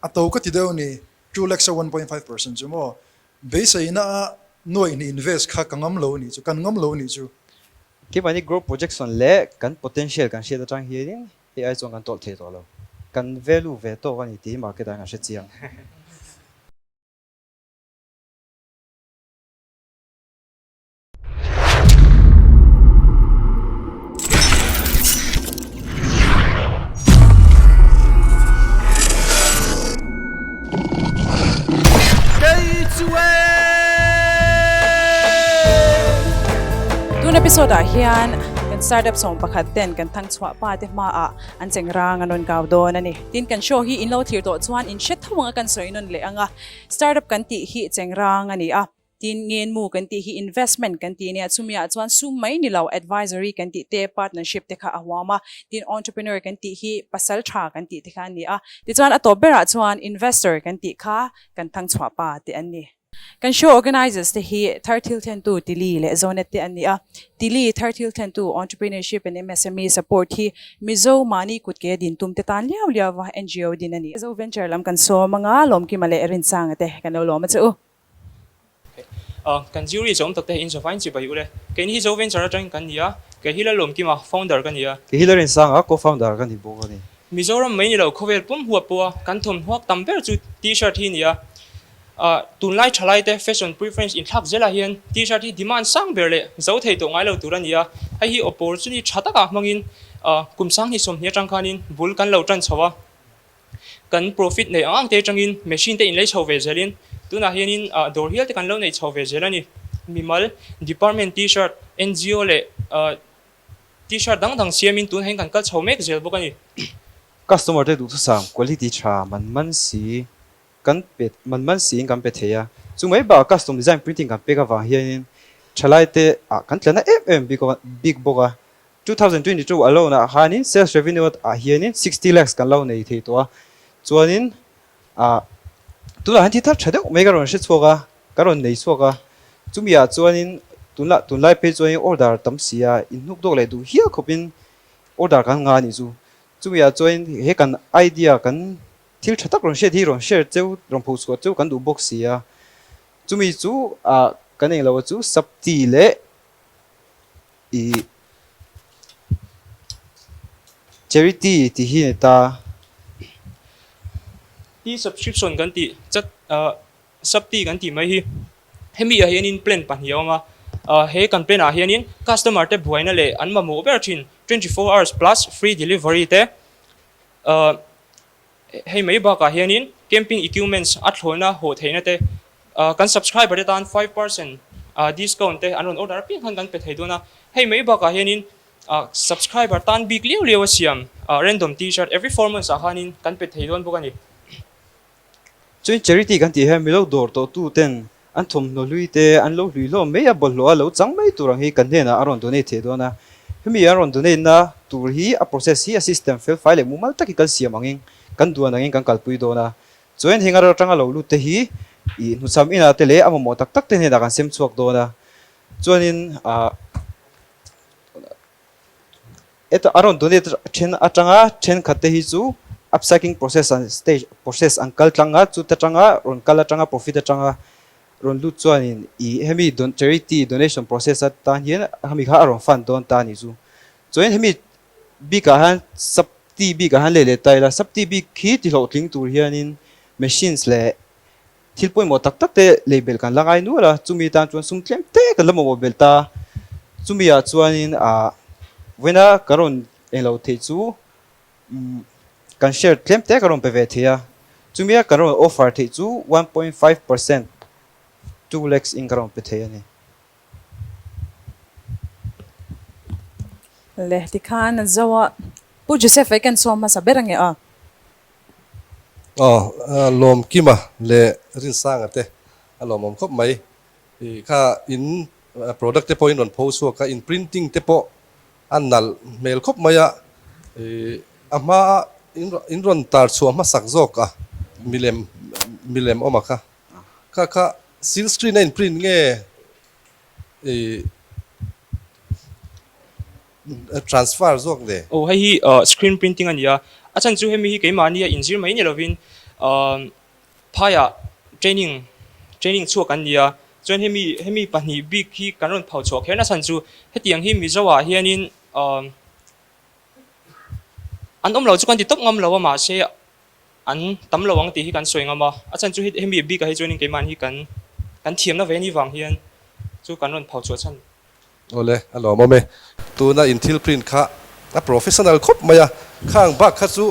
A to ka ti deuh a ni, 2 lakhs a 1.5% chu maw? Beiseina a nuaih hnih invest kha ka ngam lo a nih chu, kan ngam lo a nih chu. Keimahni growth projection leh kan potential kan hriat atang hianin hei ai chuan kan tawlh thei tawh lo. Kan value ve tawk a ni tih hi market ah hian kan hre chiang. Tun episode ah hian kan startup 11 ten kan thang chhuah pa te hma ah an cheng rang an rawn kau dawn a ni. Tin kan show hi in lo thlir tawh chuan in hre tho ang a kan sawi nawn leh ang a, startup kan tih hi cheng rang a ni a. Tin, ngenmu kan tih hi investment kan tih nia, chumiah chuan sum mai ni lo advisory kan tih te, partnership te kha a huam a. Tin, entrepreneur kan tih hi pasal tha kan tih te kha an ni a. Tichuan a tawp berah chuan investor kan tih kha kan thangchhuah pa te an ni. Kan show organizers te hi thar thil thlentu Tili leh Zonet te an ni a. Tili thar thil thlentu Entrepreneurship and MSME support hi Mizo mahni kutke din tum te tan liau liau va NGO din a ni. Zo Venture lam kan sawm anga Lawmkima leh Rinsanga te kan lo lawm a che u. Kan jury zawm tak te hi in zawvain chi bai ule. Keini hi Zo Venture atangin kan ni a, kei hi Lalawmkima, founder ka ni a. Kei hi Lalrinsanga, co-founder ka ni bawk a ni. Mizoram mai ni lo khawvel pum huap pawha kan thawmhnuak tam ber chu T-shirt hi ni a. Tunlai thalai te fashion preference inthlak zelah hian T-shirt hi demand sang ber leh zo thei tawh ngai lo tur a ni a. Hei hi opportunity tha takah hmangin kum 2020 atang khanin bul kan lo tan chho a. Kan profit nei ang ang te atangin machine te inlei chho ve zelin tunah hianin dawr hial te kan lo nei chho ve zel a ni. Mimal, department t-shirt, NGO leh t-shirt dang dang siamin tunah hian kan kal chho mek zel bawk a ni. Customer te duhthusam quality tha man man si kan pe man man siin kan pe thei a, chu mai bakah custom design printing kan pek avang hianin thalai te ah kan tla na em em bik bawk a, 2022 alone ah khanin sales revenue ah hianin 60 lakhs kan lo nei thei tawh a, chuanin ah tunah hian thi thar tha deuh mai ka rawn hre chhuak a, ka rawn nei chhuak a, chumi ah chuanin tunlah tunlai phei chuanin order tam si a, inhnuk dawk leh duh hial khawpin order kan ngah a nih chu, chumi ah chuanin he kan idea kan thil tha tak rawn hriat hi rawn share cheu rawn pho chhuah cheu kan duh bawk si a, chumi chu ah kan englo chu sub tea leh I charity tih hi ni ta. Tea subscription kan tih chat sub tea kan tih mai hi hemi ah hianin plan pahnih a awm a, he kan plan ah hianin customer te buaina leh an mamawh ber thin 24 hours plus free delivery te Hei mai bakah hianin camping equipments a thlawhna hawh theihna te, kan subscriber te tan 5% discount te an rawn order apiang khan kan pe thei dawn a. Hei mai bakah hianin subscriber tan bik liau liau a siam random t-shirt every 4 months ah khanin kan pe thei dawn bawk a ni. Chuan charity kan tih hian milo dawr tawh tu ten an thawmhnaw hlui te an lo hlui hlawm mai a, bawlhhlawh a lo chang mai tur ang hi kan hnenah a rawn donate thei dawn a. Hemi an rawn donate na tur hi a process hi a system fel fai leh mumal takin kan siam angin kan duan angin kan kalpui dawn a. Chuan heng a atanga lo lut te hi ih hnuchham inah te leh a mamawh tak tak te hnenah kan sem chhuak dawn a. Chuanin ah. Heta a rawn donate then atanga thenkhat te hi chu upcycling process an stage process an kal tlang a, chuta tanga rawn kal atanga profit atanga rawn lut chuanin ih hemi don charity donation process atan hian hemi kha a rawn fund dawn ta a nih chu. Chuan hemi bikah hian sub T bikah hian leh leh ta ila, sub T bik hi ti hlawhtling tur hianin machines leh Thil pawimawh tak tak te lei belh kan la ngai nual a, chumi tan chuan sum tlem te kan la mamawh belh ta. Chumi ah chuanin ah vawiina ka rawn englo theih chu umm kan share tlem te ka rawn pe ve thei a, chumia kan rawn offer theih chu 1.5% 2 lakhs in ka rawn pe thei a ni. Le tikhan an zo a, Pu Joseph a i kan sawm hmasa ber ange aw. Aw, Lawmkima leh Rinsanga te a lawmawm khawp mai. I kha in product te pawh in rawn pho chhuak a, in printing te pawh a nalh hmel khawp mai a. I a hma a in rawn tar chhuah hmasak zawk a milem milem awm a kha. Kha kha silk screen a in print nge i transfer zawk le. Aw hei hi screen printing a ni a, a chhan chu hemi hi keimahni a inzir mai ni lovin Phaiah training training chhuak an ni a, chuan hemi hemi pahnih bik hi kan rawn pho chhuah kher nachhan chu hetiang hi Mizo ah hianin an awm lo chu kan ti tawp ngam lo a mahse an tam lo ang tih hi kan sawi ngam a, a chhan chu hemi bikah hi chuanin keimahni hi kan kan thiamna ve ni vang hian chu kan rawn pho chhuah chhan. Awle, a lawmawm e. Tuna in thil print kha a professional khawp mai a, khang bak kha chu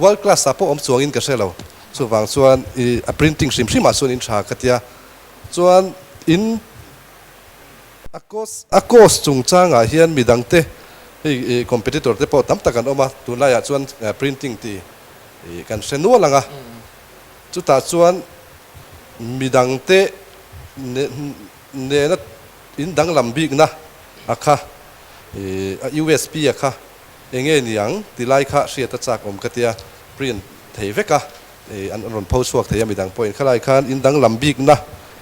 world class ah pawh awm chuangin ka hre lo. Chuvang chuan i a printing hrim hrim ah chuan in tha ka tia. Chuan in a cost a cost chungchangah hian midangte hei i competitor te pawh tam tak an awm a, tunlaiah chuan printing tih i kan hre nual ang a. Chutah chuan midangte nena In danglam bikna a kha ih a USP a kha enge ni ang ti lai kha hriat a chak awm ka tia print thei vek a ih an rawn pho chhuak thei a midang pawhin khalai khan in danglam bikna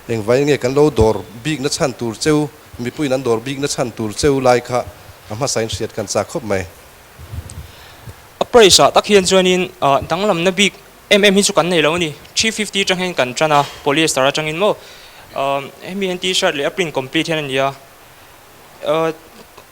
engvai nge kan lo dawr bikna chhan tur cheu mipuiin an dawr bikna chhan tur cheu lai kha a hmasa in hriat kan chak khawp mai. A price ah tak hian chuanin danglamna bik Em em hi chu kan nei lo a ni. 350 atang hian kan tan a, polyester atangin maw. Hemi hian t-shirt leh a print complete hian a ni a.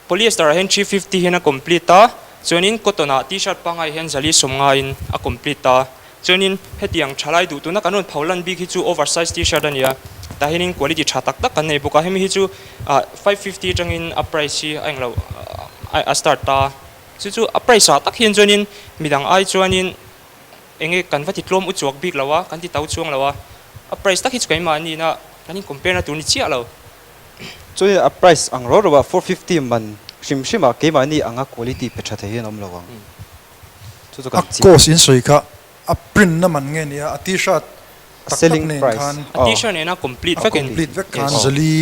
Polyester ah hian 350 hian a complete a, chuanin cotton ah t-shirt pangngai hian zali sawm ngaiin a complete a. Chuanin hetiang thalai duh tuna kan rawn pho lan bik hi chu oversize t-shirt a ni a, tah hianin quality tha tak tak kan nei bawk a. Hemi hi chu 550 atangin a price hi a englo a start ta. Chu chu a price ah tak hian chuanin midang ai chuanin Enge kan va ti tlawm u chuak bik lo a, kan ti to chuang lo a, a price tak hi chu keimah niin a, kan in compare na tur ni chiah lo. Chuan a price ang ro ro ah 450 man hrim hrim ah keimahni anga quality pe tha thei hian awm lo ang. Chu chu A kan chiang. cost in sawi kha a print na man nge nia a t-shirt A tak tak selling nen price khan A t-shirt nena complete a vek in. complete vek khan Yes. zali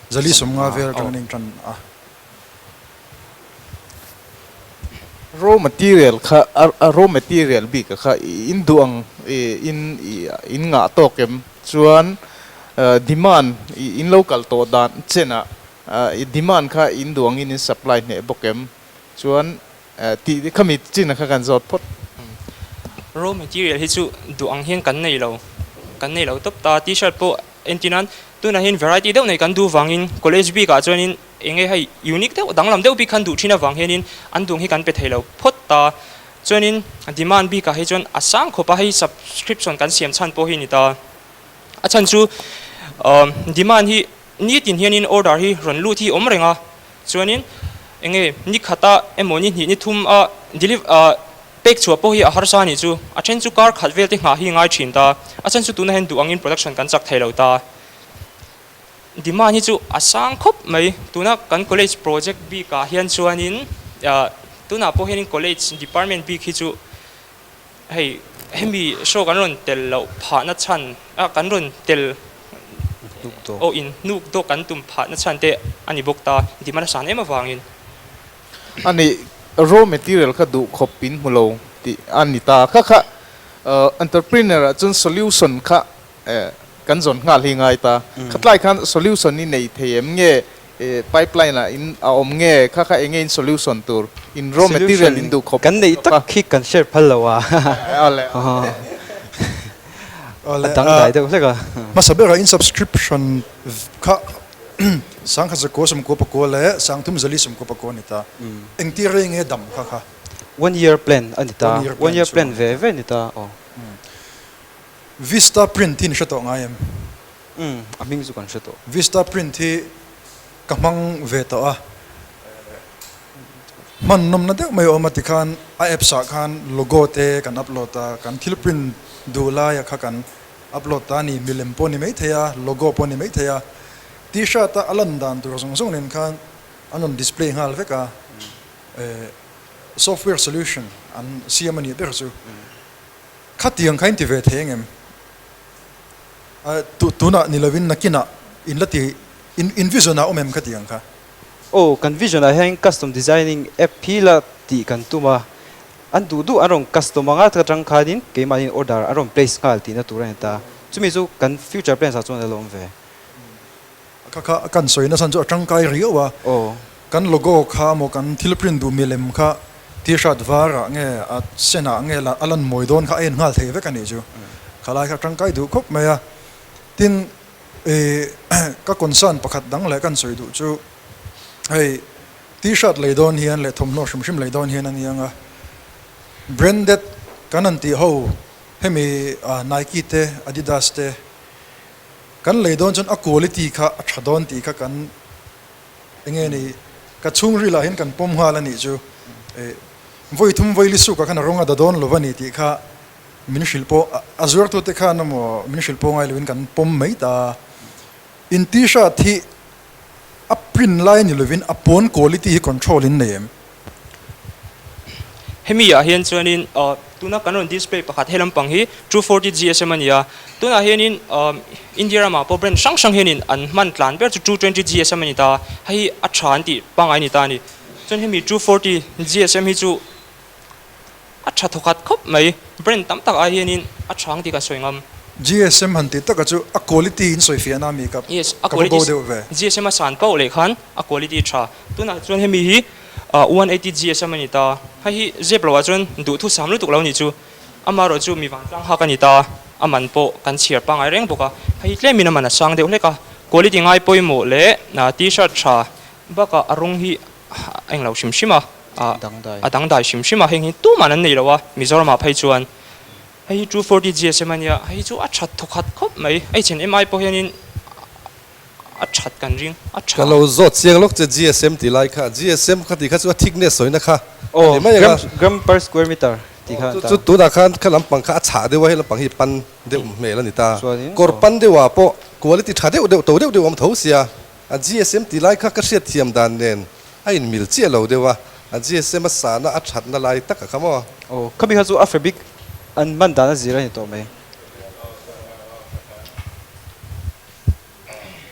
zali 50 vel Aw. atangin a intan a. Raw material kha a raw material bik a kha in duh ang in in ngah tawk em chuan demand in lo kal tawh dan chen ah demand kha in duh angin in supply hneh bawk em chuan tih khami chin a kha kan zawt phawt. Raw material hi chu duh ang hian kan nei lo kan nei lo tawp ta t-shirt pawh entir nan tunah hian variety deuh nei kan duh vangin college bik ah chuanin Enge hei unique deuh danglam deuh bik khan duh thin avang hianin an dung hi kan pe thei lo phawt ta. Chuanin demand bikah hi chuan a sang khawp a, hei subscription kan siam chhan pawh hi ni ta. A chhan chu demand hi nitin hianin order hi rawn lut hi awm reng a, chuanin enge ni khata emaw ni hnih ni thum a pek chhuah pawh hi a harsa a nih chu. A then chu kar khat vel te nghah hi ngai thin ta. A chhan chu tunah hian duh angin production kan chak thei lo ta. Demand hi chu a sang khawp mai. Tuna kan college project bikah hian chuanin tunah pawh hianin college department bik hi chu hei hemi show kan rawn tel loh phahna chhan a kan rawn tel aw in hnuk dawk kan tum phahna chhan te a ni bawk ta demand a san em avangin. A nih raw material kha duh khawp in hmu lo tih a ni ta. Kha kha entrepreneur ah chuan solution kha Kan zawn nghal hi ngai ta. Khatlai khan solution i nei thei em nge pipeline ah in a awm nge kha kha enge in solution tur in raw material in duh khawp Kan neih tak khi kan share phal lo a. A dangdai deuh hlek a. Hmasa berah in subscription kha sangkhat zakua sawmkua pakua leh sangthum zali sawmkua pakua a ni ta. Engtir rei nge dam kha kha? One year plan a ni ta. One year plan ve ve a ni ta aw. Vista print hi in hre tawh ngai em? Umm, a hming chu kan hre tawh. Vista print hi ka hmang ve tawh a, hman nawmna deuh mai a awm a tikhan a apps ah khan logo te kan upload a, kan thil print duh laia kha kan upload ta a ni, milem pawh ni maithei a, logo pawh ni maithei a, t-shirt a a lan dan tur zawng zawng nen khan an rawn display nghal vek a, software solution an siam a nih ber chu. Khatiang kha in ti ve thei engem? Tunah ni lovin nakinah in la ti, in vision ah awm em khatiang kha? Aw, kan vision ah hian custom designing app hi la tih kan tum a, an duh duh an rawn custom anga atang khanin keimahni order an rawn place nghal tihna tur a ni ta. Chumi chu kan future plans ah chuan a la awm ve. Kha kha kan sawi nasa chu a tangkai riau a, kan logo kha maw kan thil print duh milem kha t-shirt var ah nge a sen ah nge a lan mawi dawn kha a en nghal thei vek a nih chu. Khalai kha tangkai duh khawp mai a. Tin, ka concern pakhat dang leh kan sawi duh chu hei T-shirt lei dawn hian leh thawmhnaw hrim hrim lei dawn hian a ni ang a, branded kan han tih ho hemi Nike te Adidas te kan lei dawn chuan a quality kha a tha dawn tih kha kan enge ni ka chhungril ah hian kan pawm nghal a nih chu vawi thum vawi li suk ah khan a rawng a da dawn lo a ni tih kha min hrilh pawh a zuartute khan emaw min hrilh pawh ngai loin kan pawm mai ta in t-shirt hi A print lai ni lovin a pawn quality hi control in nei em? Hemi ah hian chuanin tuna kan rawn display pakhat he lampang hi 240 GSM a ni a, tunah hianin India ramah pawh brand hrang hrang hianin an hman tlan ber chu 220 GSM a ni ta, hei hi a tha an tih pangngai a ni ta a ni. Chuan hemi 240 GSM hi chu A tha thawkhat khawp mai, brand tam tak ai hianin a tha ang tih kan sawi ngam. GSM han tih taka chu a quality in sawi fiahna ami ka Yes, a ka va quality bo deuh ve. GSM a san pauh leh khan a quality tha. Tunah chuan hemi hi 180 GSM a ni ta. Hei hi zep loh ah chuan duhthu sam lutuk lo nih chu. Amaherawh chu mi vantlang hak a ni ta, a man pawh kan chhiar pangngai reng bawk a. Hei hi tlemin a man a sang deuh hlek a. Quality ngai pawimawh leh t-shirt tha bakah a rawng hi a englo hrim hrim a. A dangdai hrim hrim a, heng hi tuman an nei lo a, Mizoramah phei chuan hei hi 240 GSM a nia, hei hi chu a that thawkhat khawp mai, H&M ai pawh hianin a that kan ring, a tha. Ka lo zawt chiang lawk che GSM tih lai kha, GSM kha tih kha chu a thickness sawina kha a ni mai ang a. Gram per square meter tih kha an ta. Chu tunah khan kha lampang kha a chhah deuh a, hei lampang hi pan deuh hmel a ni ta. Kawr pan deuhah pawh quality tha deuh deuh to deuh deuh a awm tho sia. A GSM tih lai kha ka hriatthiam dan nen a inmil chiah lo deuh a, a GSM a sahna a thatna lai tak a kha maw? Aw, khami kha chu a fabric an hman dan a zir a ni tawh mai.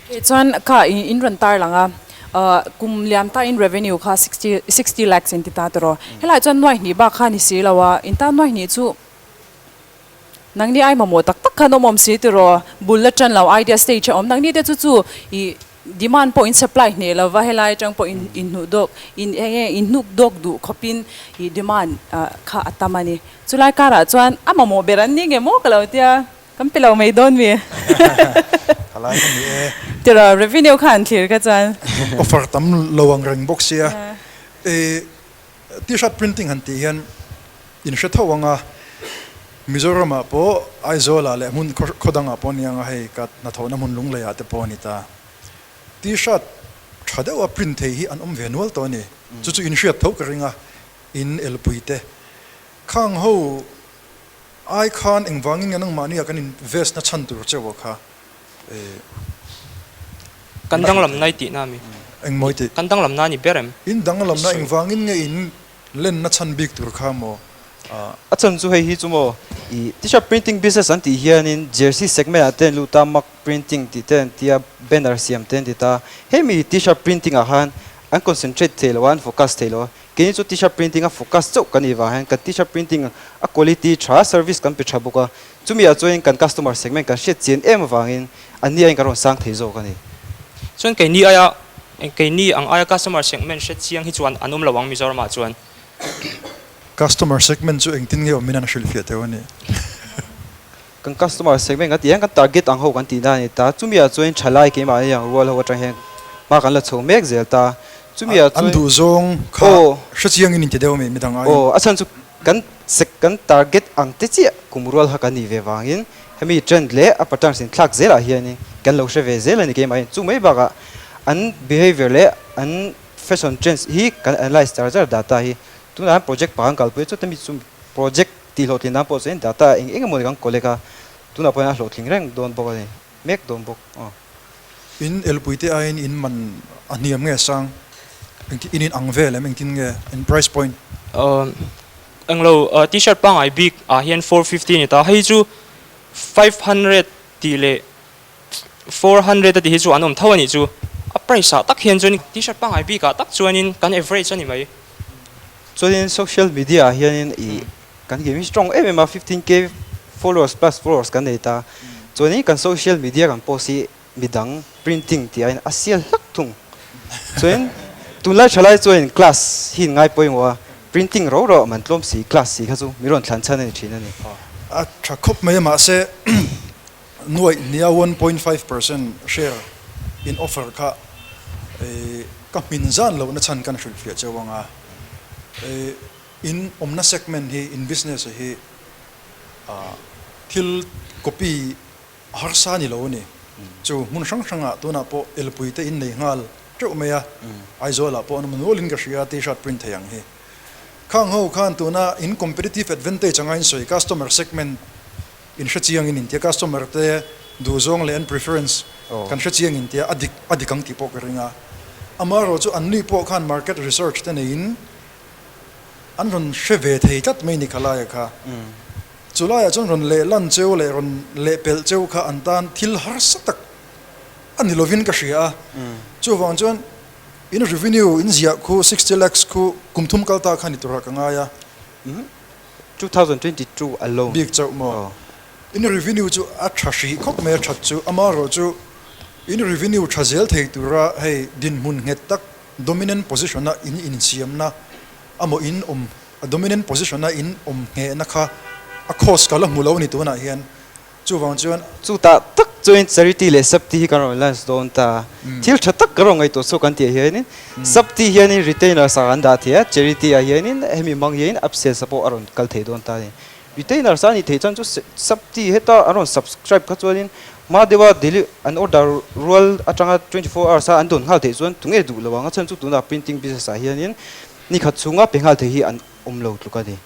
Kei chuan kha in rawn tar lang a, kum liam ta in revenue kha 60 lakhs in ti ta tawh. Helai chuan nuai hnih bak kha ni si lo a, in tan nuai hnih chu Nangni ai mamawh tak tak khan awm awm si tiraw? Bul la tan lo idea stage a awm. Nangni te chu chu i demand pawh in supply hneh lo va, helai atang pawh in inhnuh dawk in eng nge inhnuk dawk duh khawpin i demand kha a tam a ni. Chulai karah chuan a mamawh ber an ni nge maw ka lo tia, kan pe lo mai dawn mi? Thalai ka ni e. Tiraw revenue kha an thlir kha chuan. Offer tam lo ang reng bawk sia. I T-shirt printing han tih hian in hre tho ang a, Mizoramah pawh Aizawlah leh hmun khaw dangah pawh nia ang a, hei ka hnathawhna hmun Lungleiah te pawh a ni ta. T-shirt tha deuha print thei hi an awm ve nual tawh a ni. Chu chu in hriat tho ka ring a, in elpui te. Khang ho ai khan engvangin nge nangmahnia kan invest na chhan tur cheuh a kha? Kan danglamna i tihna a mi? Engmaw i tih? Kan danglamna a ni ber em? In danglamna engvangin nge in lenna chhan bik tur kha maw? A chhan chu hei hi chu maw i t-shirt printing business an tih hianin jersey segment ah te an lut a, mug printing tih te an tia, banner siam te an ti ta. Hemi t-shirt printing ah khan an concentrate thei lo a, an focus thei lo a. Keini chu t-shirt printing a focus chauh kan nih vang hian kan t-shirt printing a quality tha, service kan pe tha bawk a. Chumi ah chuan kan customer segment kan hriat chian em avangin an ni aiin kan rawn sang thei zawk a ni. Chuan keini aia keini ang aia customer segment hre chiang hi chuan an awm lo ang Mizoram ah chuan. Customer segment chu engtin nge awmin an hrilhfiah teuh a ni. Kan customer segment kan tih hian kan target ang ho kan tihna a ni ta. Chumi ah chuan thalai keimahni ang rual ho atang hian hma kan la chho mek zel ta. Chumi ah chuan. An duhzawng kha hre chiangin inti deuh a mi midang aiin. Aw a chhan chu Kan sek kan target ang te chiah kum rual kha kan nih ve vangin hemi trend leh a patterns in thlak zelah hianin kan lo hre ve zel a ni keimah hian chu mai bakah an behavior leh an fashion trends hi kan analyse char char data hi tunah hian project pakhat kan kalpui a chuta mi chu project tih hlawhtlin nan pawh chuan data eng eng emaw ni kan collect a tunah pawh hian a hlawhtling reng dawn bawk a ni mek dawn bawk aw. In elpui te aiin in man a hniam nge sang? Engtin in in ang vel em? Engtin nge in price point? Englo t-shirt pangngai bik ah hian 450 a ni ta. Hei chu 500 tih leh 400 a tih hi chu an awm tho a nih chu. A price ah tak hian chuan t-shirt pangngai bik ah tak chuanin kan average a ni mai. Chuanin social media ah hianin ih Kan game hi strong em em a, 15k followers plus followers kan nei ta. Chuanin kan social media kan post hi midang printing tih aiin a sial hlak thung. Chuanin tunlai thalai chuanin class hi in ngai pawimawh a, printing ro ro man tlawm si class si kha chu mi rawn thlan chhan a ni thin a ni. A tha khawp mai a mahse nuaih hnia 1.5% share in offer kha ka hmin zan lohna chhan kan hrilhfiah cheu ang a. In awmna segment hi in business hi thil copy harsa a ni lo a ni. Chu hmun hrang hrangah tunah pawh elpui te in nei nghal teuh mai a, Aizawlah pawh an awm nualin ka hria t-shirt print thei ang hi. Khang ho khan tuna in competitive advantage anga in sawi customer segment in hre chiang in intia customer te duhzawng leh an preference kan hre chiang intia a dik a dik ang tih pawh ka ring a. Amaherawh chu an ni pawh khan market research te neiin an rawn hre ve thei tlat mai ni khalaia kha. Chu laiah chuan rawn lehlan cheu leh rawn lehpelh cheu kha an tan thil harsa tak a ni lovin ka hria a. Chuvang chuan in revenue in ziah khu 60 lakhs khu kum thum kal ta kha ni turah ka ngai a. 2022 alone. Bik chauh maw? In revenue chu a tha hrih khawp mai a that chu. Amaherawhchu in revenue tha zel thei tura hei dinhmun nghet tak dominant position a in insiamna amaw in awm A dominant position a in awm nghehna kha a cost ka la hmu lo a ni tunah hian. Chuvang chuan. Chutah tak chuan charity leh safety hi kan rawn launch dawn ta. Thil tha tak kan rawn ngaihtuah chhuak kan tih ah hianin safety hianin retainers ah kan dah thei a, charity ah hianin hemi hmang hianin upsales ah pawh a rawn kal thei dawn ta a ni. Retainers a nih theih chuan chu safety heta an rawn subscribe kha chuanin hma deuha deli an order rual atanga 24 hours a an dawn nghal theih chuan tunge duh lo ang a chhan chu tunah printing business ah hianin Ni khat chhunga pe nghal thei hi an awm lo tluk a ni.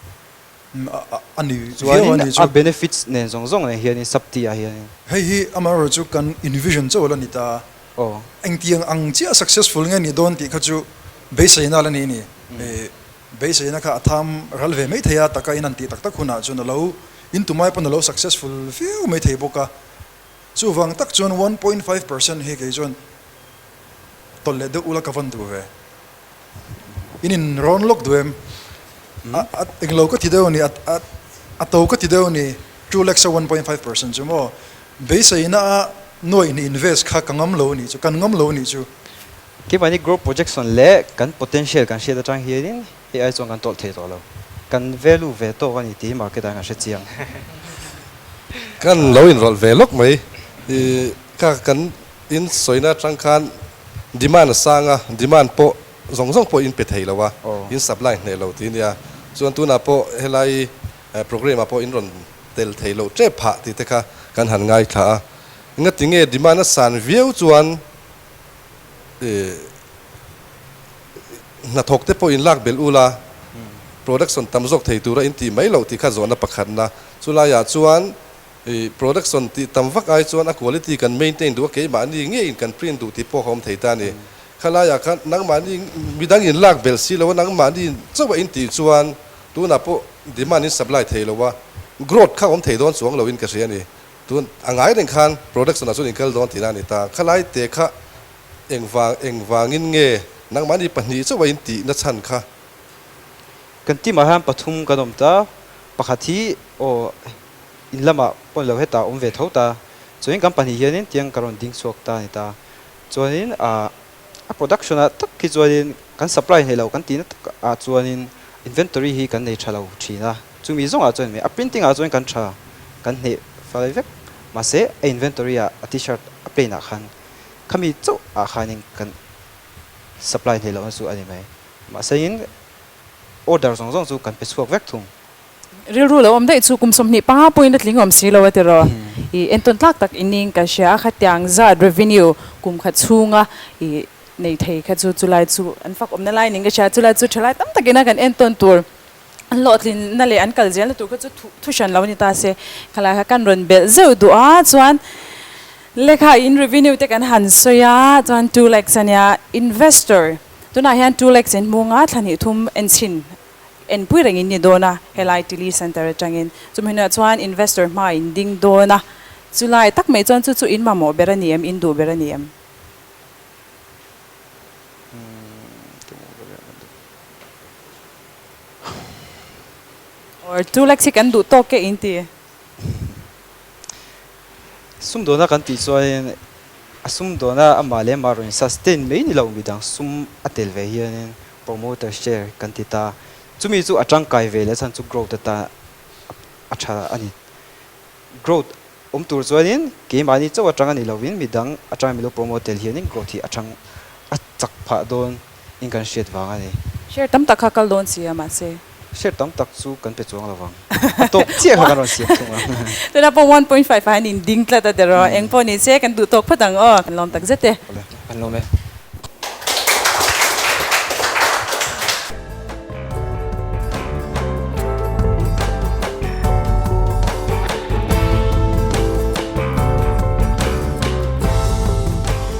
A ni viau a ni chu. Chuanin a benefits nen zawng zawng nen hianin sub tih ah hianin. Hei hi amaherawh chu kan envision chauh la ni ta. Aw. Engtiang ang chiah successful nge ni dawn tih kha chu beiseina la ni ni. Beiseina kha a tham ral ve mai thei a, taka in an tih tak tak hunah chuan a lo in tumai pawn a lo successful viau mai thei bawk a. Chuvang tak chuan 1.5% hi kei chuan tawlh leh deuh ula ka vawn duh ve. In in rawn lawk duh em? A a englo ka ti deuh a ni, a a a to ka ti deuh a ni, 2 lakhs a 1.5% chu maw? Beiseina a nuaih hnih invest kha ka ngam lo a nih chu, kan ngam lo a nih chu. Keimahni growth projection leh kan potential kan hriat atang hianin hei ai chuan kan tawlh thei tawh lo. Kan value ve tawk a ni tih hi market ah hian kan hre chiang. Kan lo inrawlh ve lawk mai. I ka kan In sawina atang khan demand a sang a, demand pawh zawng zawng pawh in pe thei lo a, in supply hneh lo tih a nia. Chuan tunah pawh helai programme ah pawh in rawn tel thei loh tep phah tih te kha kan han ngaithla a. Engati nge demand a san viau chuan hnathawk te pawh in lak belh ula production tam zawk thei tura in tih mai loh tih kha zawhna pakhatna. Chulaiah chuan I production tih tam vak ai chuan a quality kan maintain duh a, keimahni ngeiin kan print duh tih pawh a awm thei ta a ni. Khalaiah khan nangmahni midang in lak belh si lo a, nangmahni chauh a in tih chuan tunah pawh demand in supply thei lo a, growth kha awm thei dawn chuang lo in ka hria a ni. Tun a ngai reng khan production ah chuan in kal dawn tihna a ni ta. Khalai te kha engvang engvangin nge nangmahni pahnih chauh a in tih na chhan kha? Kan team ah hian pathum kan awm ta, pakhat hi aw. In lamah pawn lo hetah awm ve tho ta. Chuanin kan pahnih hianin tiang ka rawn ding chhuak ta a ni ta. Chuanin ah a production ah tak hi chuanin kan supply hneih loh kan tihna tak ah chuanin inventory hi kan nei tha lo thin a. Chumi zawngah chuan a printing ah chuan kan tha kan hneih fai vek. Mahse a inventory ah a t-shirt a plain ah khan khami chauh ah khanin kan supply hneih lohna chu a ni mai. Mahse in order zawng zawng chu kan pe chhuak vek thung. Rilru lo awm daih chu kum 25 pawhin a tling awm si lo a tiraw. I entawn tlak tak in ning ka hria a, khatiang zat revenue kum khat chhunga i nei thei kha chu chulai chu an fak awmna lai ning ka hria, chulai chu thalai tam takin a kan entawn tur an hlawhtlinna leh an kal zelna tur kha chu thu hran lo a ni ta se, khalai kha kan rawn belh zeuh duh a, chuan lekha in revenue te kan han sawi a, chuan 2 lakhs a nia investor tunah hian 2 lakhs in hmung a thla hnih thum enchhin Enpui reng in ni dawn a, helai Tili Centre atangin. Chumi hnuaiah chuan investor hma in ding dawn a, chulai tak mai chuan chu chu in mamawh ber a ni em, in duh ber a ni em? Or 2 lakhs hi kan duh tawk e in ti? Sumdawna kan tih chuanin a sumdawna amah leh amah rawn sustain mai ni lo midang sum a tel ve hianin Promoter share kan ti ta. Chumi chu a tangkai ve leh chhan chu growth atan a tha a ni. Growth awm tur chuanin keimahni chauh atang a ni lovin midang atanga milo promote tel hianin growth hi a thang a chak phah dawn in kan hriat vang a ni. Share tam tak kha kal dawn si a mahse. Share tam tak chu kan pe chuang lovang. A tawk chiah kha kan rawn siam thung a. Tunah pawh 1.5 ah hian in ding tlat a tiraw. Eng pawh ni se kan duh tawk phawt ang aw. Kan lawm tak zet e. Kan lawm e.